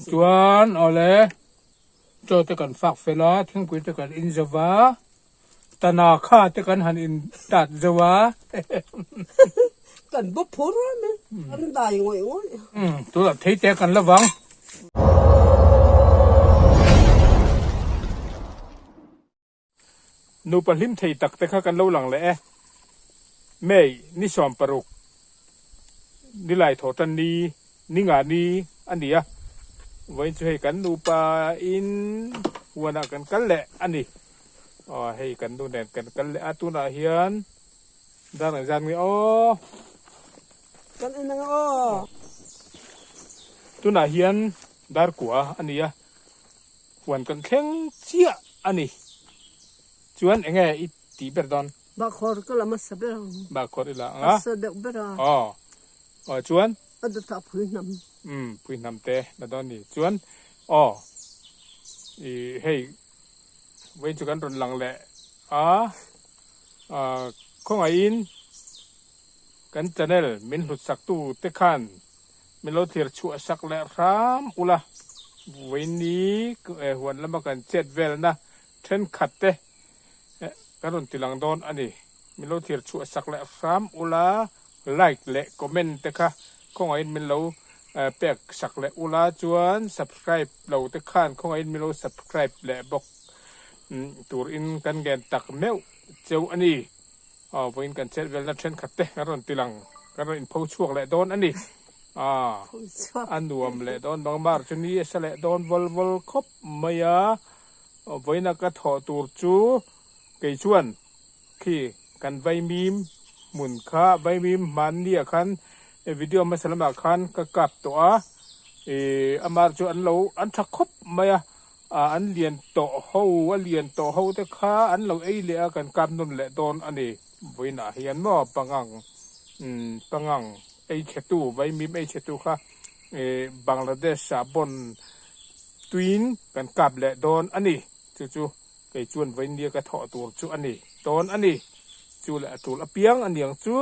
Chuan awle chaw te kan fak fel a, thingpui te kan in zo va, tana kha te kan han in tat zo a. Kan bawp phur a ni, kan dai ngawih ngawih. Tunah thei te kan la vang. Nupa hlim thei tak te kha kan lo lang leh e. May ni 16, nilai thaw tan ni, ni nga ni a ni a. Vawiin chu hei kan nupa in huanah kan kal leh a ni. Aw hei kan nu nen kan kal leh a, tunah hian dar ang zan nge aw. Kan en ang aw. Tunah hian dar kua a ni a. Huan kan thleng chiah a ni. Chuan eng nge i tih ber dawn? Bahkhawr ka la hmasa ber ang. Bahkhawr i la ang a? Hmasa deuh ber a. Aw. Aw chuan? A dawtah phui hnam. Umm phui hnam te la dawn ni. Chuan aw i hei vawiin chu kan rawn lang leh a, khawngaihin kan channel min hlut sak tu te khan Min lo thlir chhuah sak leh hram ula, vawiin huan lama kan chet velna thenkhat te kan rawn ti lang dawn a ni. Min lo thlir chhuah sak leh hram ula, like leh comment te kha khawngaihin min lo pek sak leh ula, chuan subscribe lo te khan khawngaihin min lo subscribe leh bawk turin kan ngen tak meuh cheu a ni. Aw vawiin kan chet velna thenkhat te kan rawn ti lang, kan rawn inpho chhuak leh dawn a ni. Aw a nuam leh dawn bang mar chu ni a sa leh dawn vawl vawl khawp mai a. Aw vawiina ka thawh tur chu kei chuan khi kan vaimim hmun kha vaimim hmanni ah khan video hmasa lamah khan ka kap tawh a, ih a mar chu an lo an tha khawp mai a. An lian tawh ho, a lian tawh ho te kha an lo ei leh a, kan kap nawn leh dawn a ni. Vawiinah hian maw pangang, umm pangang ei chhe tu, vaimim ei chhe tu kha Bangladesh ah pawn tuiin kan kap leh dawn a ni. Chu chu kei chuan vawiin nia ka thawh tur chu a ni dawn a ni. Chu leh a tul apiang a niang chu.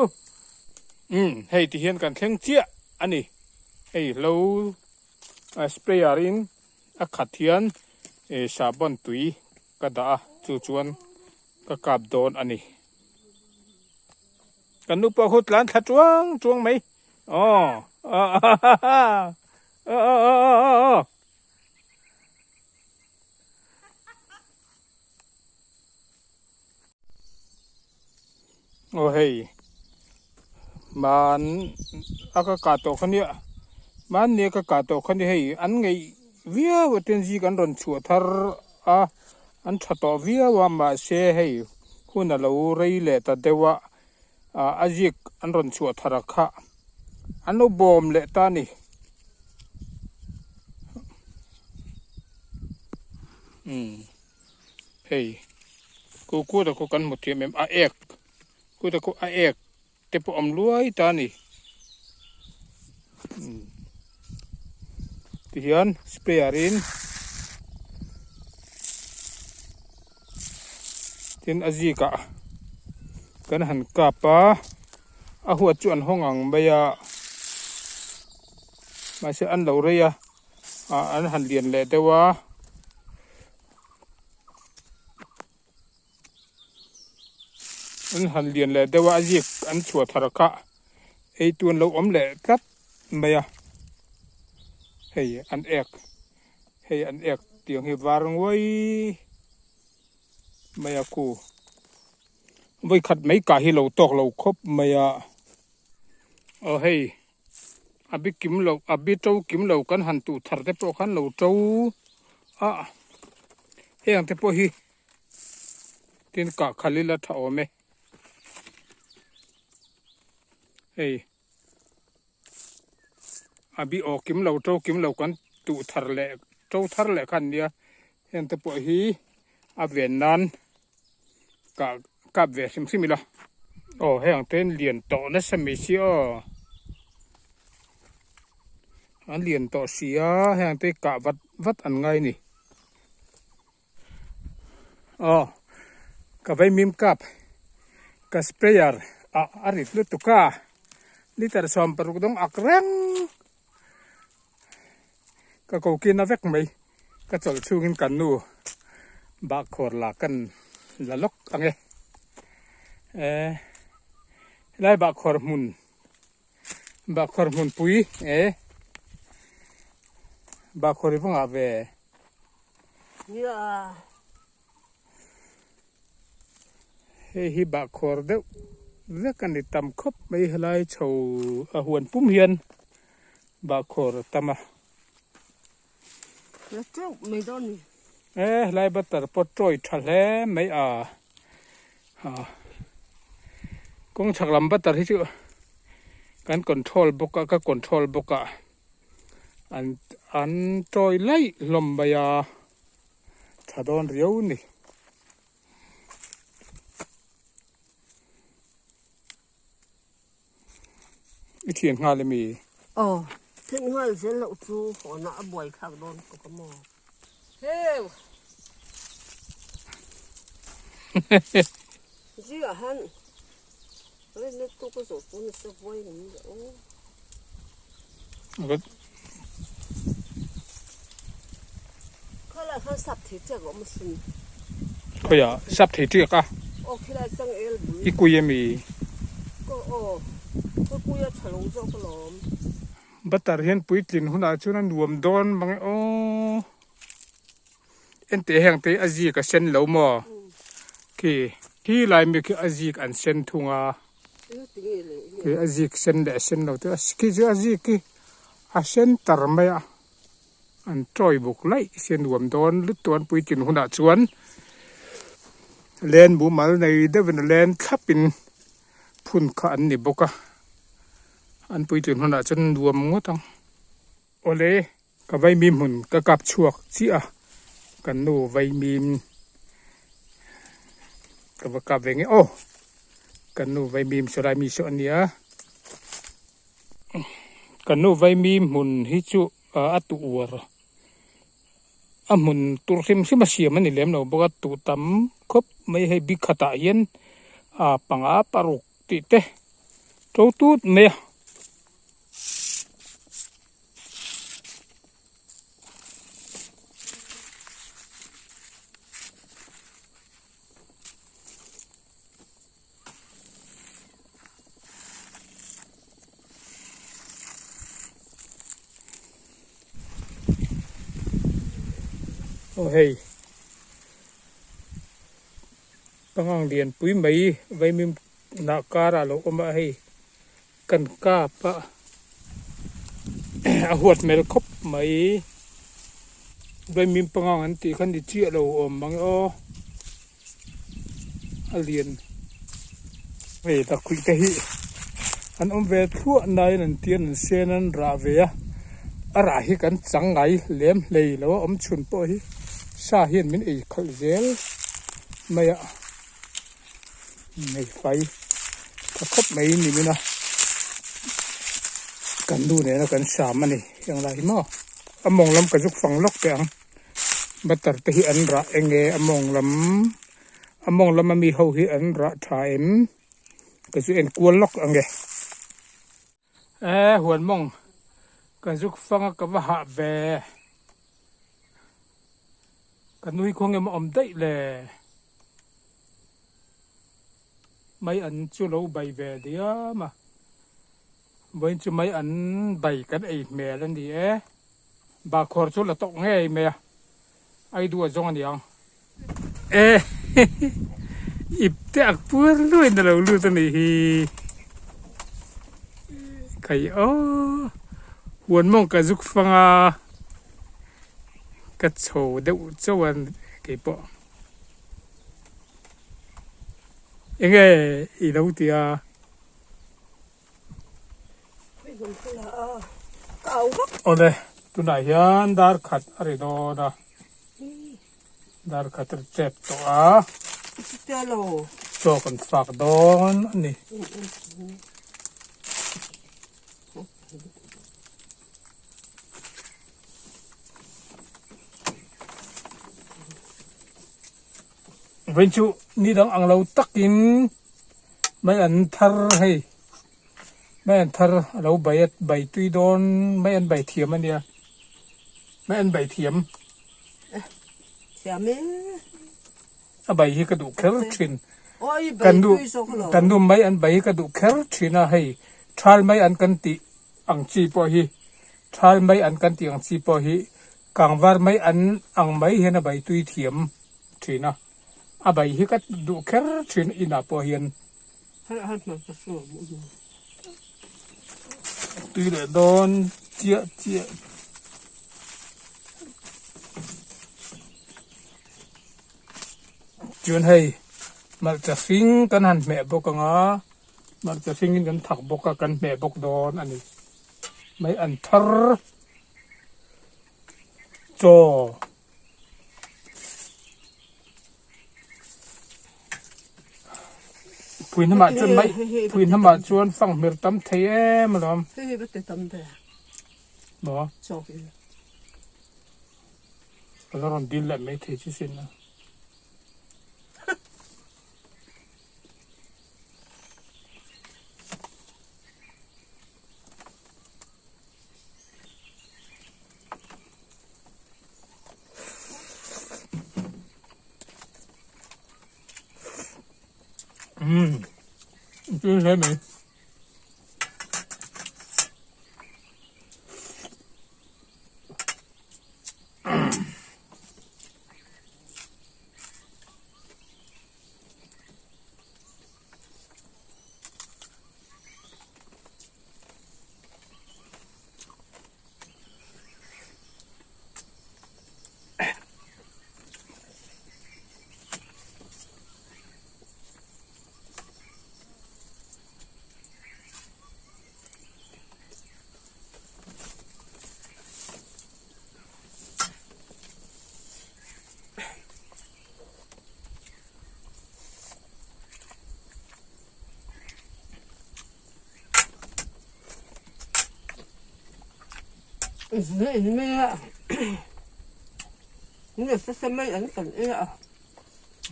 Umm hei ti hian kan thleng chiah a ni. Hei lo sprayer in A khat hian sahbawn tui ka dah a, chu chuan ka kap dawn a ni. Kan nu pawh khu tlan thla chuang chuang mai. Aw aw Aw hei man a ka kah tawh kha nia mahni a ka kah tawh kha nia hei an ngeih viau a ten zik an rawn chhuah thar a an tha tawh viau a mahse hei hun a lo rei leh ta deuh a ah a zik an rawn chhuah thar a kha an lo bawm leh ta a ni. Hei ku kut a khu kan hmu thiam em a ek kut a khu a ek te pawh awm luai ta a ni tihian sprayer in tin a zik ah kan han kap a a huat chu an hawng ang mai a mahse an lo rei a ah an han lian leh deuh a. An han lian leh deuh a, a zik an chhuah thar kha ei tu an lo awm leh tlat mai a, hei an ek hei an ek tiang hi var nguai mai a khu vawikhat mai kah hi lo tawk lo khawp mai a, aw hei a bi kim loh a bi to kim lo kan han tuh thar te pawh khan lo to a heng te pawh hi tin kah khalh ila tha awm e hei a bi aw kim lo to kim lo kan tuh thar leh to thar leh khan nia heng te pawh hi a ven nan kah kap ve hrim hrim ila aw hei ang te hian lian tawh nasa mai si aw an lian tawh si a hei ang te hi kah vat vat an ngai a ni aw ka vaimim kap ka sprayer ah a rit lutuk a liter 16 dawng ak reng. Ka ko kin a vek mai. Ka chawlh chhungin kan nu bahkhawr la kan la lawk ang e. Eh, helai bahkhawr hmun, bahkhawr hmunpui eh, bahkhawr i va ngah ve. Nia. Hei hi bahkhawr deuh vek a ni tam khawp mai helai chho a huan pum hian bahkhawr a tam a. La teuh mai dawn ni. E helai butter pawh tawi tha hle mai a kawng chhak lam butter hi chu kan control bawk a ka control bawk a an an tawi laih hlawm mai a. Tha dawn riau ni. I thian nghal emi? Aw, thian nghal zel loh chu hawnah a buai thlak dawn tawk a maw? Heu! Zingah han rinna tuk a zawh chu nasa vuai ang ni aw. Khalai khan sap thei tiak a awm asin. Khawiah sap thei tiak a? Aw khilai chang el bul. I kui ami? Ka aw ka kui a tha lo zawk alawm. Butter hian puitlin hunah chuan a nuam dawn mang e aw. Enteh heng te a zik a sen lo maw? Khi khi lai mi khi a zik an sen thung a. Khi a zik sen leh a sen lo te khi chu a zik hi a sen tar mai a. An tawi buk laih se nuam dawn lutuk an puitlin hunah chuan len mumal nei deuhin a len thlapin phun kha an ni bawk a. An puitlin hunah chuan nuam ngawt ang. Awle. Ka vaimim hmun ka kap chhuak chiah a, kan nu vaimim ka va kap ve nge aw, kan nu vaimim saw lai mi saw a nia, kan nu vaimim hmun hi chu a tuh uar a hmun tur hrim hrim a siam a ni lem lo bawk a, tuh tam khawp mai hei bik khatah hian a panga paruk tih te to tut mai a. Aw hei pangang lianpui mai vaimim hnah karah a lo awm a hei. Kan kap a a huat hmel khawp mai vaimim pangang an tih kha ni chiah lo awm mang e aw a lian hei lakhuih te hi an awm ve thluah nain an tian an sen an rah ve a a rah hi kan chang ngai lem hlei lo a awm chhun pawh hi sa hian min ei khalh zel mai a. Nei fai tha khawp mai ni min a kan nu nena kan hram a ni heng lai hi maw a mawng lam ka zuk fang lawk teh ang butter te hi an rah eng nge a mawng lam a mawng lam ami ho hi an rah tha em ka zu en kual lawk ang e. E huan mawng ka zuk fang a ka va hah ve ka nui khaw nge maw awm daih le mai an chu lo bai ve diam a vawiin chu mai an bai kan ei hmel a ni e bahkhawr chu la tawk ngei mai a ai duh a zawng a ni ang e ip te ak puar luain a lo lut a nih hi kai aw huan mawng ka zuk fang a ka chho deuh chauh a keipawh enge i lo ti a. Awle tunah hian dar khat a ri dawn a dar khat a ri tep tawh a chaw kan fak dawn a ni. Vawiin chu ni dang ang lo takin mai an thar hei mai an thar a lo bai a bai tui dawn mai an bai thiam a nia. Mai an bai thiam. Thiam e. A bai hi ka duh kher thin. Kan nu kan nu mai an bai hi ka duh kher thin a hei thal mai an kan tih ang chi pawh hi thal mai an kan tih ang chi pawh hi kangvar mai an ang mai hian a bai tui thiam thin a a bai hi ka duh kher thin inah pawh hian. Tui leh dawn chiah chiah. Chuan hei hmarcha hring kan han hmeh bawk ang a, hmarcha hringin kan thak bawk a kan hmeh bawk dawn a ni. Mai an thar chaw. Pui hnamah chuan mai pui hnamah chuan fanghmir tam thei em alawm. Hei hei va ti tam ve. Maw? Chawk in. Ka la rawn dil leh mai thei chu sin a. Umm tui hle mai.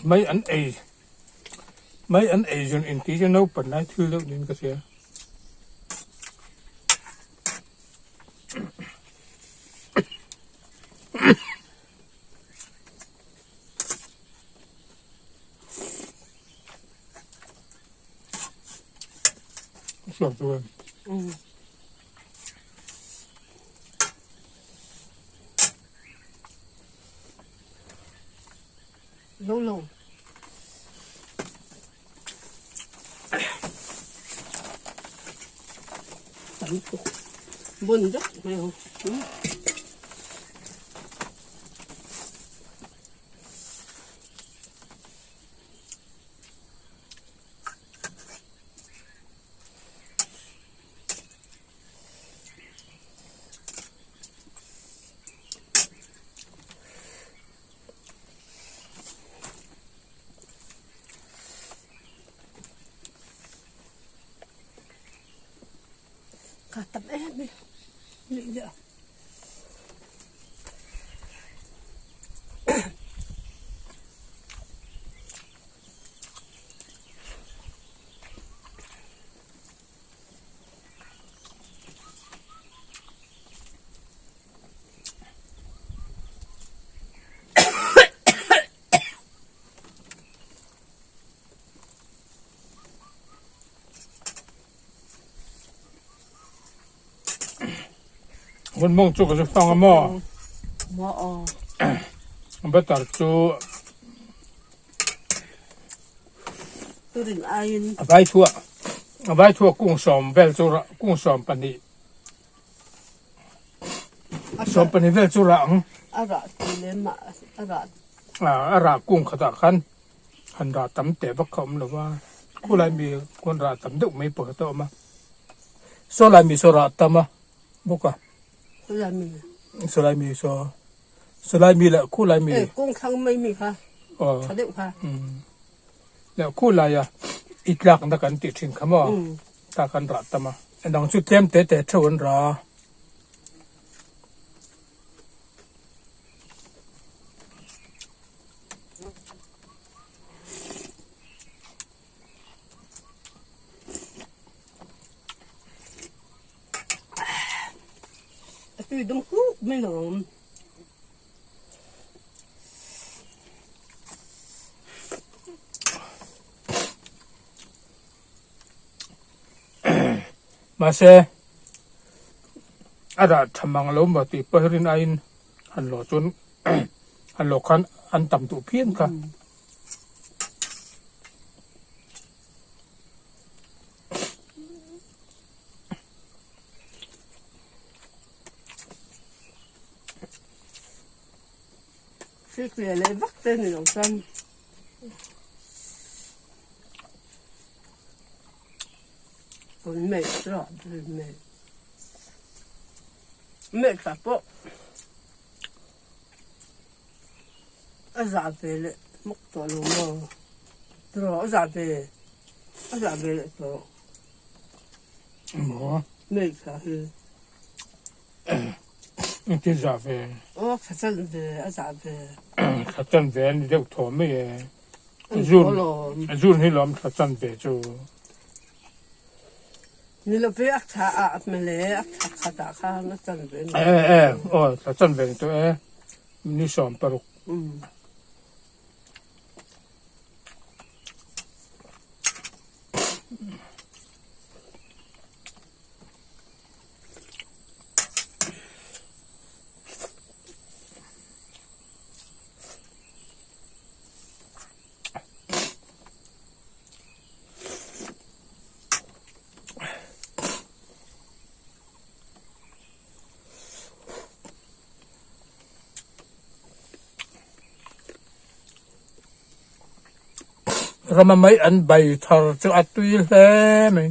Mai an ei mai an ei zun inti chu naupan lai thil deuh niin ka hria. Suak chuan. Lo lo. Tam tuk. Bun deuh mai ho. Ka tam em em. Lih leh. Hun mawng chu ka zu fang a maw? Maw aw. Butter chu Turin aiin a vai thuah a vai thuah kung sawm vel chu kung 12 12 vel chu rah ang. A rah tui lem ah a rah. A rah kung khatah khan han rah tam teh vak kha a awm lo va, khulai mi khawn rah tam deuh mai pakhat a awm a, saw lai mi saw rah tam a bawk a. Khulai mi. Saw lai mi saw saw lai mi leh khulai mi. Eh kawng thlang mai mi kha. Aw. Tha deuh kha. Leh khulai a i tlakna kan tih thin kha maw ta kan rah tam a. Dang chu tlem te te theuh an rah a. A tui dum kuk mai lo. Mahse a rah tha mang lo maw tih pawh hi rin aiin han lawh chuan han lawh khan an tam duh phian kha. Thiltih leh vak te ni lo chuan Tun mai chu tun mai mai tla pawh a zah ve leh hmawk tawh lo maw tiraw a zah ve a zah ve leh tawh Maw mai tla hi. Engtin zah ve? Aw thla chan ve a zah ve. Thla chan ve a ni deuh thaw mai e. Zun zun hi lawm thla chan ve chu. Ni lo ve a thla ah mele a thla khat ah khan a chan ve ni. E e aw thla chan ve ni tawh e ni 16. Rama mai an bai thar chu a tui hle mai.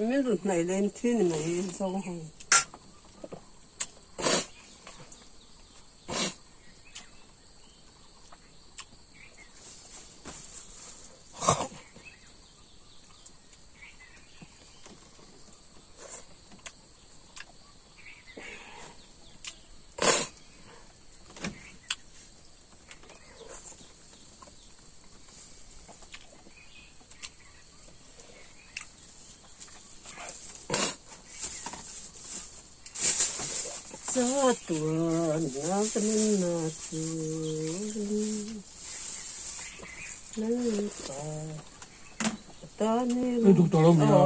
Min rawn hnaih leh in thi ni mai zawng ho. Ei duh tawh lo mi a.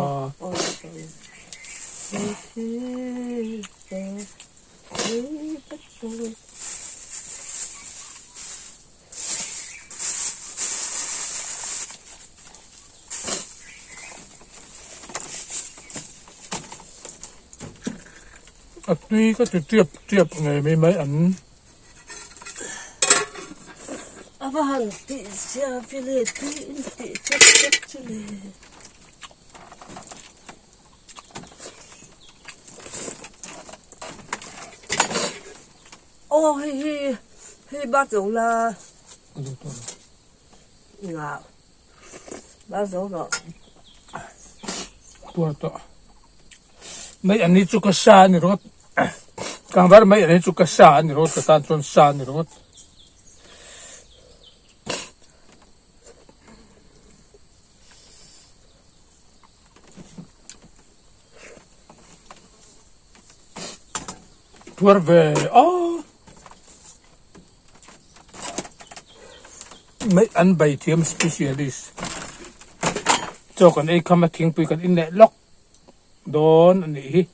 A tui ka ti tiap tiap ngei mai mai an. A va han tih zia ve le tui in tih chep chep chu le. Aw hei hi hei ba zo la. Nga ba zo rawh. Tuar tawh. Mai an ni chu ka sa a ni rawt. Kangvar mai an ni chu ka sa a ni rawt ka tan chuan sa a ni rawt. Tuar ve aw. Mai an bai thiam specialist. Chaw kan ei kham a thingpui kan in leh lawk dawn a nih hi.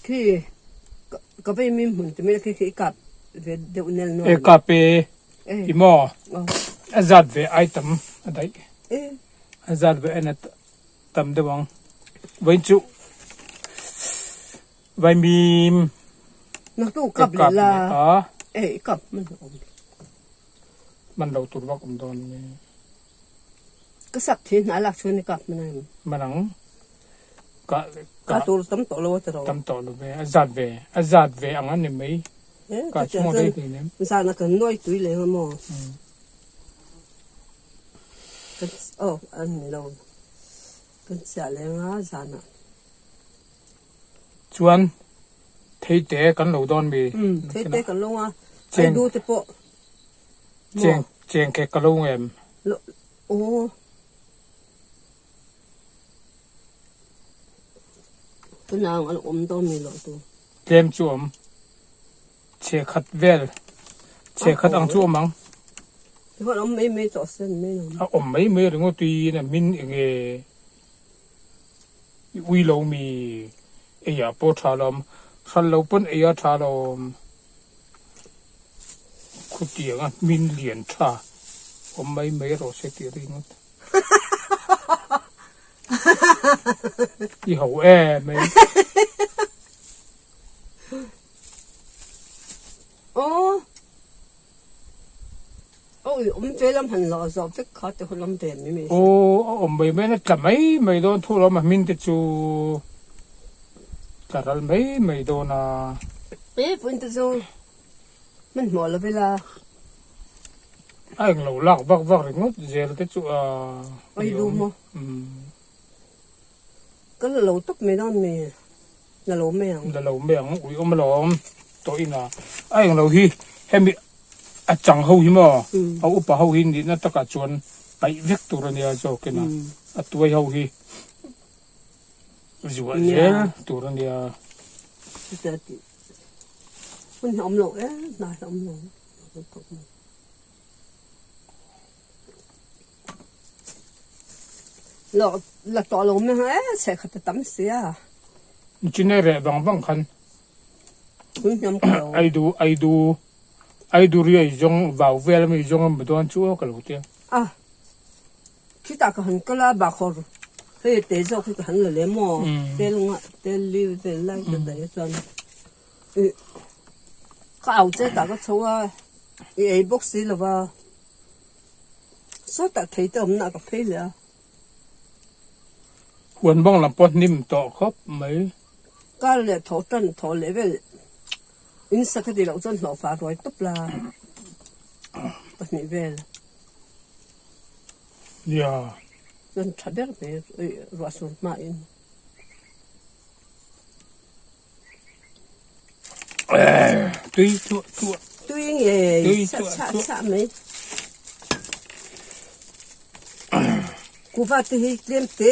Khi ka vei mi hmun te mai khi khi i kap ve deuh nel nual E kap e i maw a zat ve ai tam a daih. A zat ve en a tam deuh ang. Vawiin chu vaimim ka kap leh a. Man lo tur vak awm dawn mi. Ka sak thin hna lak chuan i kap man ang. Man ang. Ka ka tur tam tawh lo a ti ro. Tam tawh lo ve. A zat ve. A zat ve ang a ni mai. Ka chhung a rei hlei nem. Zan a kan nuai tui leng a maw. Kan aw an ni lo. Kan chiah leng a zan ah. Chuan theite kan lo dawn mi. Theite kan lo a. Aidu te pawh. Cheng cheng khe ka lo ngem. Aw. Tunang an awm dawn mi lo tu. Tlem chu awm. Chhe khat vel. Chhe khat ang chu awm ang. Tichuan awm mai mai tawh se mai lo. A awm mai mai ringawt tuiin a min enge i ui lo mi ei ah pawh tha lo awm. Hral lo pawn ei a tha lo awm. Khutiang a hmin lian tha awm mai mai rawh se tih ringawt. I ho em mai. Aw. Aw i awm ve lam han la zawh vek kha te hun awm ve mai mai. Aw a awm mai mai na tla mai mai dawn thu lawm a hmin te chu tla ral mai mai dawn a. E vawiin te chu hmanhmawh lo ila. A englo lak vak vak ringawt zel te chu a. Ai lu maw. Ka la lo tawp mai dawn mi. La lo mai ang. La lo mai ang ui awm alawm tawh ina a englo hi hemi a chang ho hi maw a upa ho hi nihna takah chuan paih vek tur ania zawk ina a tuai ho hi zuah zel tur ania. Chutia tih hun hi a awm lo em hna hi a awm lo. La tawh lo mai ang e chhe khat a tam si a. Chinai reh vang vang khan Tun hniam ka lo. Ai du ai du ai du riai zawng vau vel ami zawng a mu dawn chu aw ka lo tia. A khitah ka han kal a bakhawr hei te zawk hi ka han la lem aw tel nga tel li vel lai ka daih a chuan ih ka au che tah ka chho a i ei bawk si lo va. Sawtah thei te awmna ka phei leh a. Huan bawng lam pawh hnim tawh khawp mai. Kar leh thaw tan thaw leh vel in sak a tih loh chuan hlawhfa ruai tawp la pahnih vel. Nia. Chuan tha ber mai ruah sur hmain. Tui tuah tuah. Tui ngei chah chah chah mai. Kuva te hi tlem te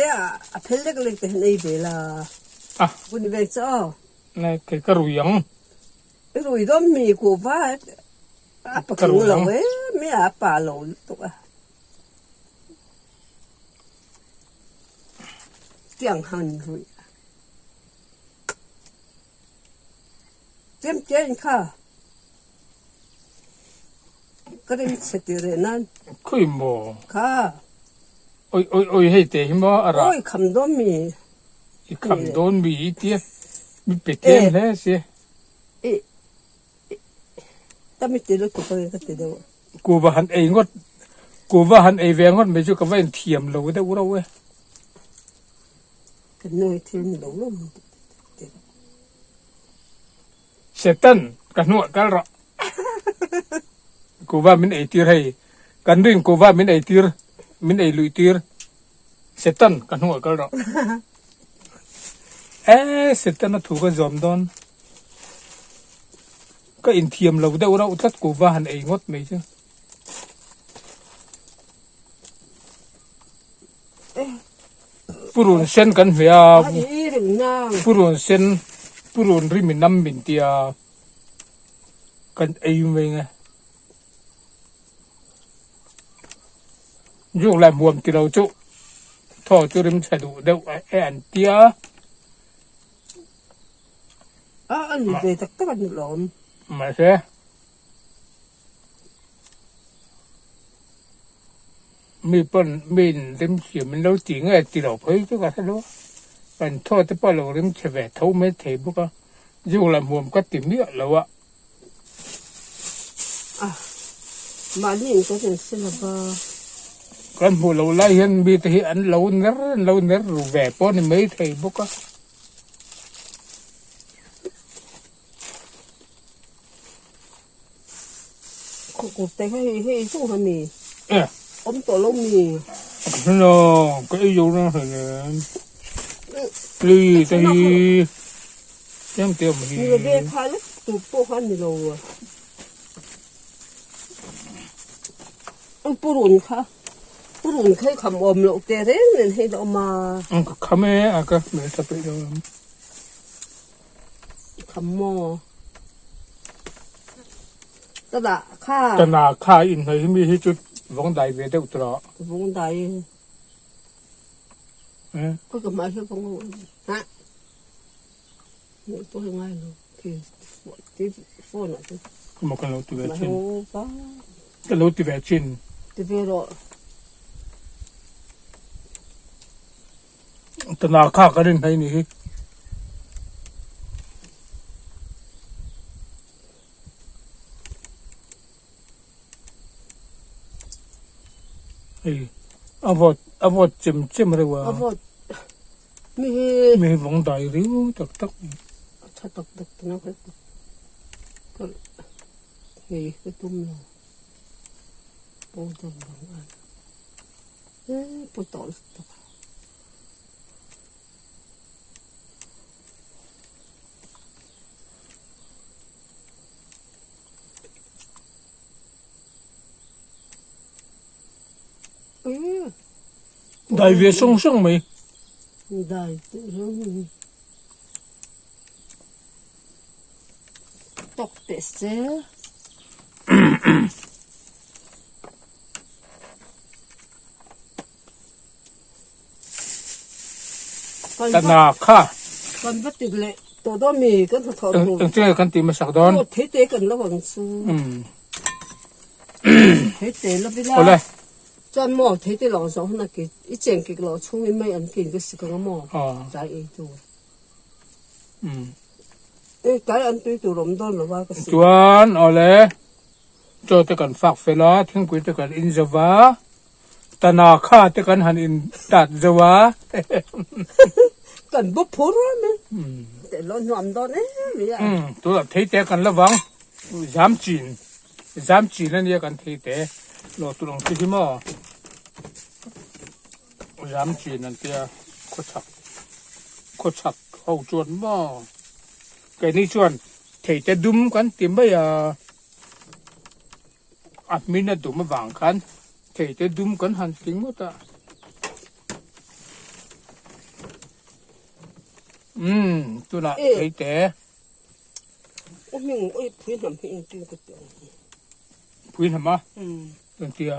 a phel lek lek te hian ei ve la. Ah. Kun ve cha aw. Nai kei ka rui ang. I rui dawn mi kuva a patling lo e mi a pa lo lutuk a. Tiang han rui. Tlem te in kha ka ring chhe ti reh nan. Khui maw? Kha. Oi oi oi hei te hi maw a rah. Oi kham dawn mi. I kham dawn mi i tia mi pe tlem hle si. I ta mi ti lutuk a ka ti deuh. Kuva han ei ngawt kuva han ei ve ngawt mai chu ka va inthiam lo deuh reuh e. Kan nu hi thil ni lo lo mai tih. Satan ka hnuah kal rawh. Kuva min ei tir hei. Kan nuin kuva min ei tir min ei luih tir. Satan ka hnuah kal rawh. E Satan a thu ka zawm dawn. Ka inthiam lo deuh rauh tlat kuva han ei ngawt mai chu. Purun sen kan hmeh a, purun sen purun rim in nam min tia kan ei mai nge. Zuk leh hmuam ti lo chu thaw chu rim chhe duh deuh e an tia. Mahse. Mi pawn miin rim chhia min lo ti nge ti lo phei chu ka hre lo a, kan thaw te pawh a lo rim chhe ve tho mai thei bawk a, zuk la hmuam ka ti miah lo a. A, mahni in kan insi lo va. Kan hmuh loh lai hian mite hi an lo ner an lo ner ru ve pawh a ni mai thei bawk a. Kawkawk te hei hei chu a ni. Awm tawh lo mi. Hna ka ei zo na hei nen. Li te hi eng te awm hi. Ni ve kha lek tur pawh kha ni lo. Ang purun kha purun kha i kham awm loh te reng nen hei la awm a. Ang ka kham e a ka hmeltha peih lo. Kham maw? Ka dah kha. Ka na kha in hnawih hi mi hi chu vawng dai ve deuh tawh. Vawng dai. Ka ka hmai hi vawng ha. Ni pawh hi ngai lo. Khi ti phone ah chu. Kuma kan lo ti ve chin. Ka lo ti ve chin. Ti ve rawh. Tana kha ka rin hei ni hi. Hei a vawt a vawt chem chem reuh a. A vawt mi hi. Mi hi vawng dai riu tak tak. A tha tak tak tuna ka ka hei ka tum lo. Powder bang a. Dai ve sawng sawng mai. Dai tawk teh se. Tana kha. Kan va ti leh tawh dawn mi kan hnathawh tur. Eng tinge kan ti hmasak dawn? Aw thei te kan lo ang chu. Thei te lo ila. Awle. Chuan maw thei te lo zawh hun a ki i cheng kik lo chhung in mai an kin ka sik ang a maw. Tlai ei tur. E tlai an tui tur awm dawn lo a ka sik. Chuan awle. Chaw te kan fak fel a, thingpui te kan in zo va, tana kha te kan han in tat zo a. Kan bu phur a ni. Teh lo hnuam dawn em mai a. Tunah thei te kan la vang, zam chin, zam chin a nia kan thei te lo tur ang chi hi maw. Zam chin an tia khawchhak, khawchhak ho chuan maw. Keini chuan thei te dum kan ti mai a. A hmin a dum avang khan thei te dum kan han ti ngawt a. Umm tunah thei te. U hming ui phui hnam hi engtin ka ti ang. Phui hnam a? Engtia?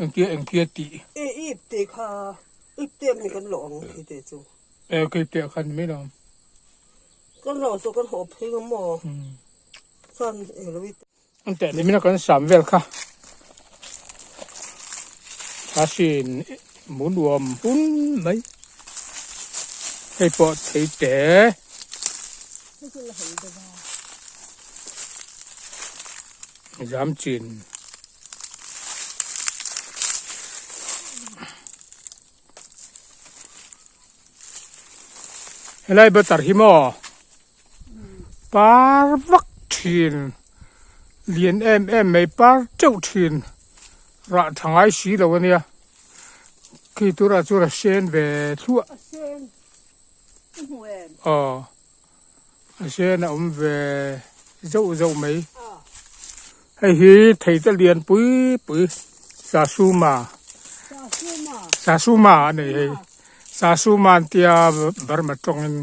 Engtia engtia tih? I ip te kha ip te mi kan lawh ang thei te chu. E kei te khan mai lo. Kan hlauh chu kan haw phei ngam maw? Chuan eng lo i. An teh ni mina kan sam vel kha. Thasin mu nuam hun mai. Hei pawh thei te. Zam chin. Helai butter hi maw par vak thin lian em em mai par teuh thin rah tha ngai si lo ania khi turah chuan a sen ve thluah aw a sen a awm ve zauh zauh mai hei hi thei te lian pui pui sasuma sasuma a ni hei sasuma an tia burma tawngin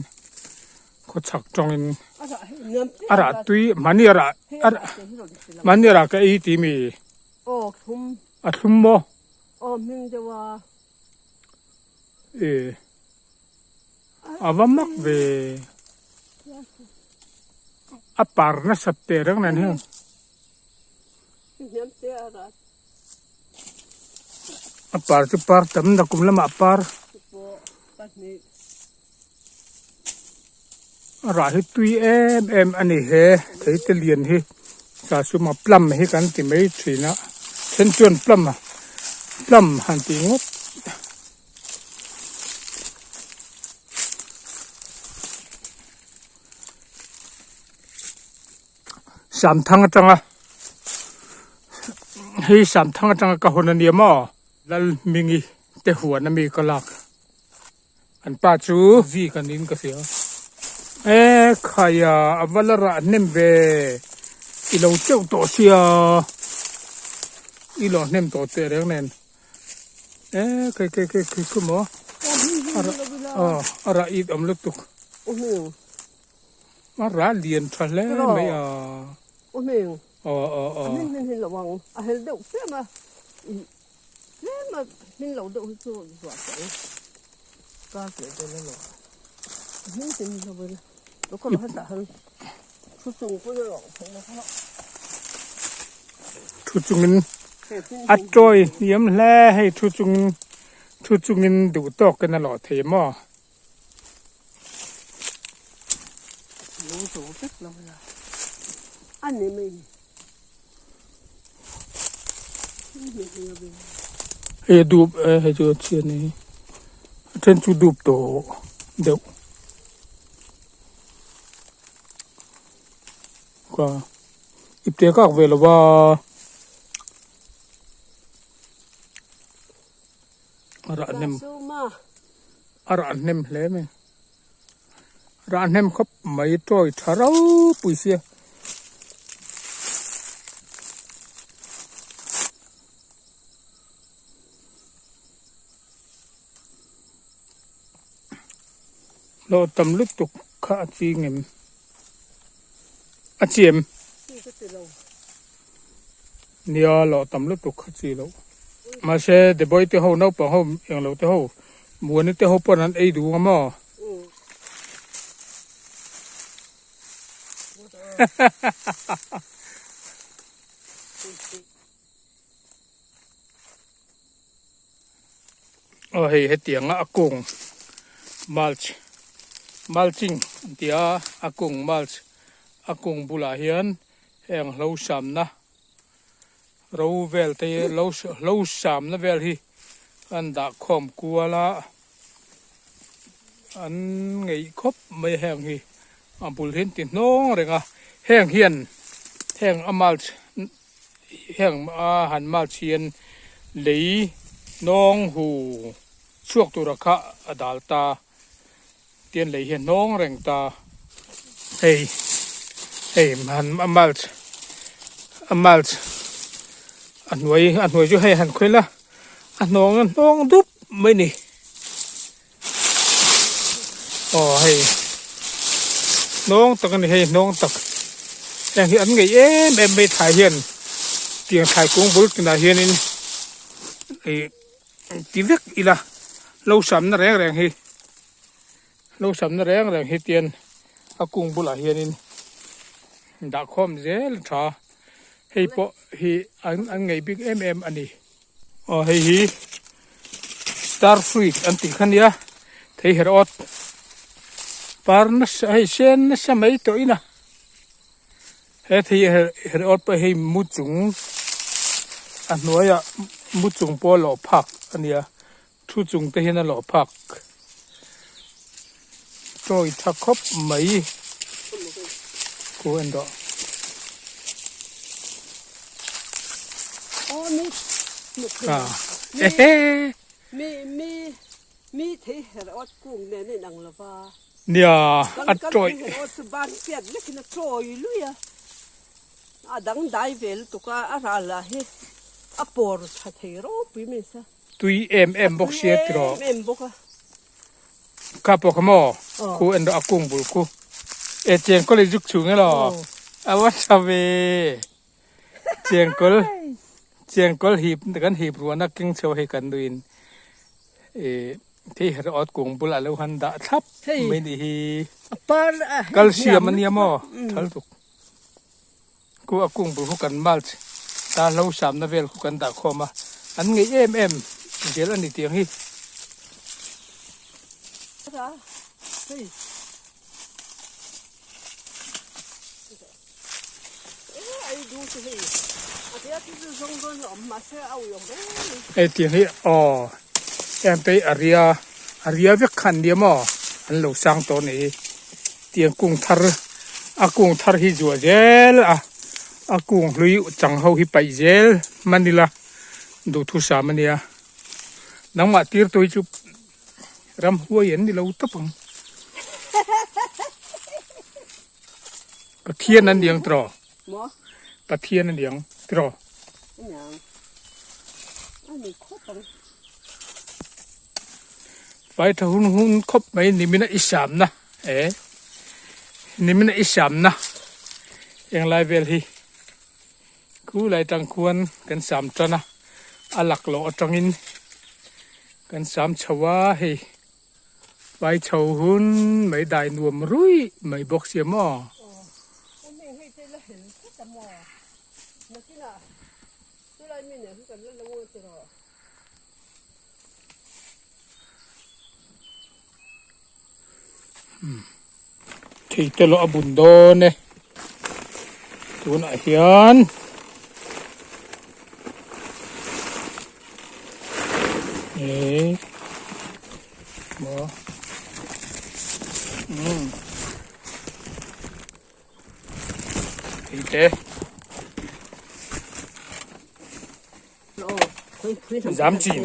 khawchhak tawngin a rah tui mahni a rah mahni a rah ka ei tih mi a thlum maw e. A va mak ve. A par nasat teh reng nen hian. A par chu par tam nakum lamah par a rah hi tui em em a ni he thei te lian hi sasuma plum hi kan ti mai thin a then chuan plum plum han tih ngawt. Samthang atanga hei Samthang atanga ka hawn ania maw Lalhmingi te huan ami ka lak an pa chu vi ka nin ka hria e khaia a va la rah hnem ve i lo teuh tawh sia i lo hnem tawh teh reng nen e kei kei kei kei khu maw a rah it awm lutuk. A rah lian tha hle mai a. Aw hming. Aw aw aw. A hmin hmin hi lo ang. A hel deuh tlem a. Tlem a hmin lo deuh hi chu zuah tawh ang. Kar leh dawn a lo. A hmin hmin hi lo ila. Lo ka lo hetah han thu chung pawn a lo theih lo kha. Thu chungin a tawi hniam hle hei thu chungin thu chungin duh tawkin a lawh thei maw. Hei a dup e hei chu a chhiat ni hi a then chu dup tawh deuh ka ipte kak ve lo va. A rah hnem a rah hnem hle mai rah hnem khawp mai tawi tha ropui sia. Hlawh tam lutuk kha a ching em a chi em nia hlawh tam lutuk kha chi loh mahse deboi te ho naupang ho englo te ho muani te ho pawn an ei duh ang maw. Aw hei hetianga a kung mulch mulching an ti a a kung mulch a kung bulah hian heng hlo samna ro vel te hi hlo hlo samna vel hi an dah khawm kual a an ngeih khawp mai heng hi a bul hi an ti hnawng reng a heng hian heng a mulch Heng a han mulch hian lei hnawng hu chhuak tura kha a dal ta tian lei hi a hnawng reng ta. Hei hei han a mulch a mulch a hnuai a hnuai chu hei han khawih la a hnawng a hnawng dup mai a ni. Aw hei hnawng tak a ni hei hnawng tak heng hi an ngeih em em mai thlai hian tiang thlai kung bul tinah hianin ih ti vek ila lo samna reng reng hi lo samna reng reng hi tian a kung bulah hianin dah khawm zel a tha hei pawh hi an an ngeih bik em em a ni. Aw hei hi star fruit an tih kha nia thei her awt par nasa hei sen nasa mai tawh in a he thei her her awt pawh hei mu chung a hnuaiah mu chung pawh a lawh phak a nia thu chung te hian a lawh phak tawi tha khawp mai khu en rawh. Nia a tawi. Tui em em bawk sia tiraw. Kha pawh kha maw khu en rawh a kung bul khu e chengkawl i zuk chhung elaw a va tha ve chengkawl chengkawl hip kan hip ruahna keng chho hei kan nuin ih thei her awt kung bulah lo han dah thlap mai nih hi calcium ania maw thal tuk. Khu a kung bul khu kan mulch Ta hlo samna vel khu kan dah khawm a, an ngeih em em zel a ni tiang hi. Hei tiang hi aw em te hi a ria a ria vek khan nia maw an lo sang tawh a nih hi tiang kung thar a kung thar hi zuah zel a a kung hlui chang ho hi paih zel hman ila duhthusam a nia nangmah tir tu hi chu ramhuai an ni lo tawp ang. Pathian an niang tiraw? Maw? Pathian an niang tiraw? Niang. A ni khawp ang. Vai tha hun hun khawp mai nimina i samna e nimina i samna englai vel hi khu lai tang khuan kan sam tan a a laklawh atangin kan sam chho a hei. Vai chho hun mai dai nuam ruih mai bawk sia maw? Thei te lawh a bun dawn e tunah hian eh maw umm thei te zam chin.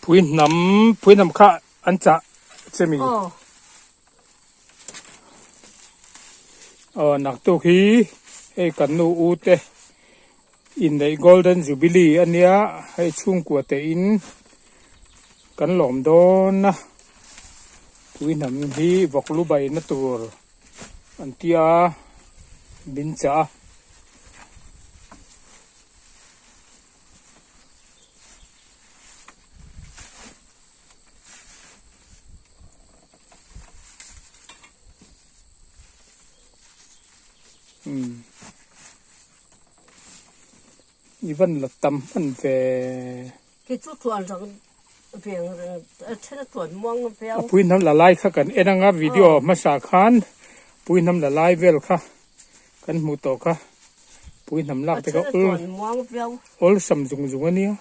Pui hnam pui hnam kha an chah che mi. Aw naktuk hi hei kan nu u te inneih golden jubilee a nia hei chhungkua te in kan lawm dawn a pui hnam hi vawk lu bai na tur an tia min chah a. I van la tam hman ve. Kei chu tuan rang veng reng a then a tuan muang viau. A pui hnam la lai kha kan en anga video hmasa khan pui hnam la lai vel kha. Kan hmuh tawh kha pui hnam lak te kha awlsam zung zung a nia.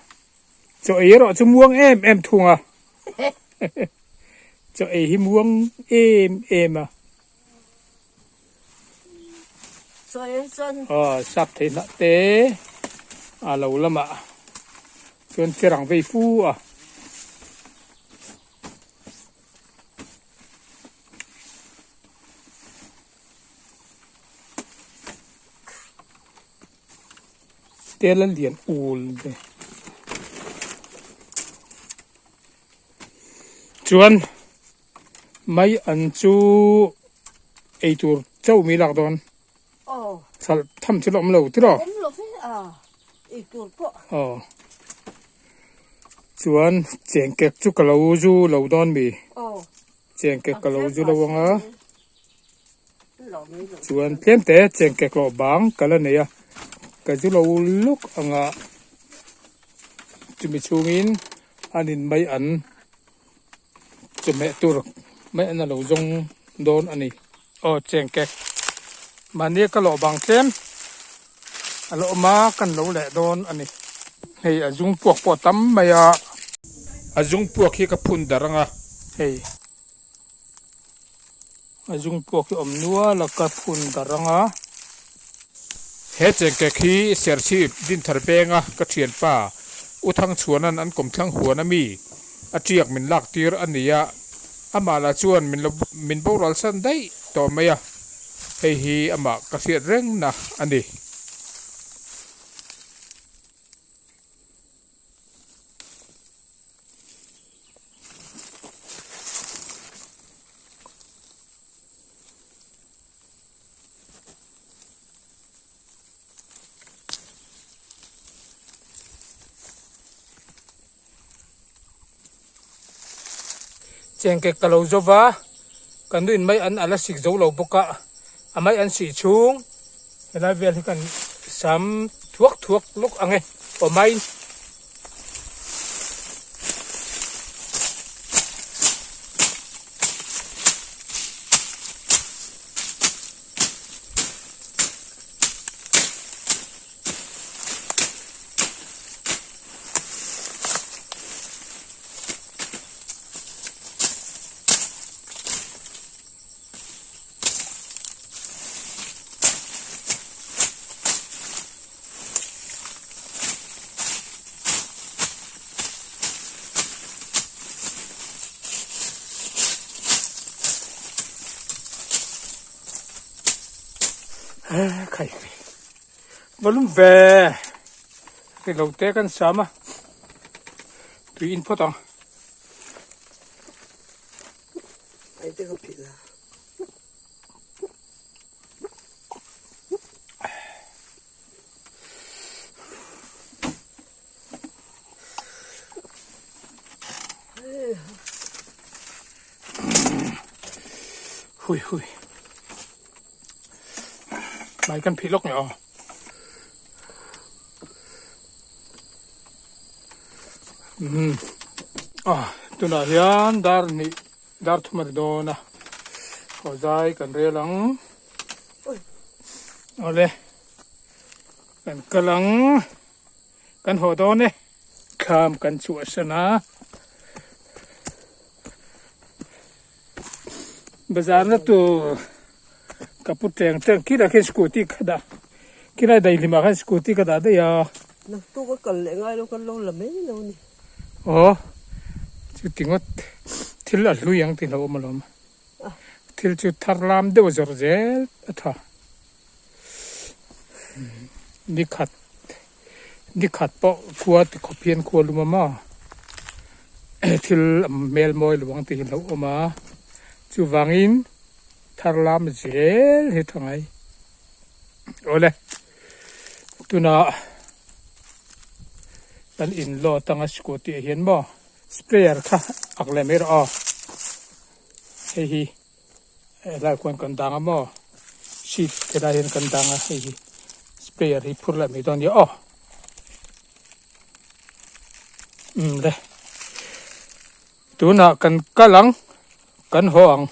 Chaw ei erawh chu muang em em thung a. Chaw ei hi muang em em a. Aw sap thei hnah te a lo lamah chuan cherang vei fu a. Tel a lian ul ve. Chuan mai an chu eitur chauh mi lak dawn. Sal tham chu la awm lo tiraw? Aw. Chuan chengkek chu ka lo zu lo dawn mi. Chengkek ka lo zu lo ang a. Chuan tlem te chengkek lawh bang ka la nei a ka zu lo lawk ang a chumi chhungin an in mai an chawhmeh tur mai an a lo zawng dawn a ni. Aw chengkek mahni ka lawh bang tlem a la awm a kan lo leh dawn a ni. Hei a zung puak pawh a tam mai a. A zung puak hi ka phun darh ang a hei. A zung puak hi awm nual a ka phun darh ang a. He chengkek hi Serchhip Dinthar venga ka thianpa U Thangchhuana'n an kawmthlang huan a mi a tiak min lak tir a ni a, amah lah chuan min lo min boral san daih tawh mai a, hei hi amah ka hriat rengna a ni. Chengkek ka lo zo va, ka nuin mai an a la sik zo lo bawk a, A mai an sih chhung helai vel hi kan sam thuak thuak lawk ang e aw maiin. Khai volume ve ri lo te kan siam a tui in phawt ang. Hui hui. Mai kan phih lawk nge aw. Umm ah tunah hian dar hnih dar thum a ri dawn a haw zai kan rel ang awle kan kal ang kan haw dawn e thlam kan chhuahsan a bazar na tur ka pu teng teng khilai khian scooty ka dah khilai daihlim ah khan scooty ka dah daih a. Naktuk a kal leh ngai lo kan lo la mai lo a ni. Aw chuti ngawt thil a hlui ang tih hlauhawm alawm thil chu thar lam deuh a zawrh zel a tha nikhat nikhat pawh khua ti khawp hian khua lum a maw thil a hmel mawi lo ang tih hi hlauhawm a chuvangin thar lam zel hi tha ngai awle tunah kan in law atanga scooty ah hian maw sprayer kha ak leh mai rawh aw hei hi helai khuan kan dang a maw seat helai hian kan dang a hei hi sprayer hi phur leh mai dawn a nia aw umm le tunah kan kal ang kan haw ang.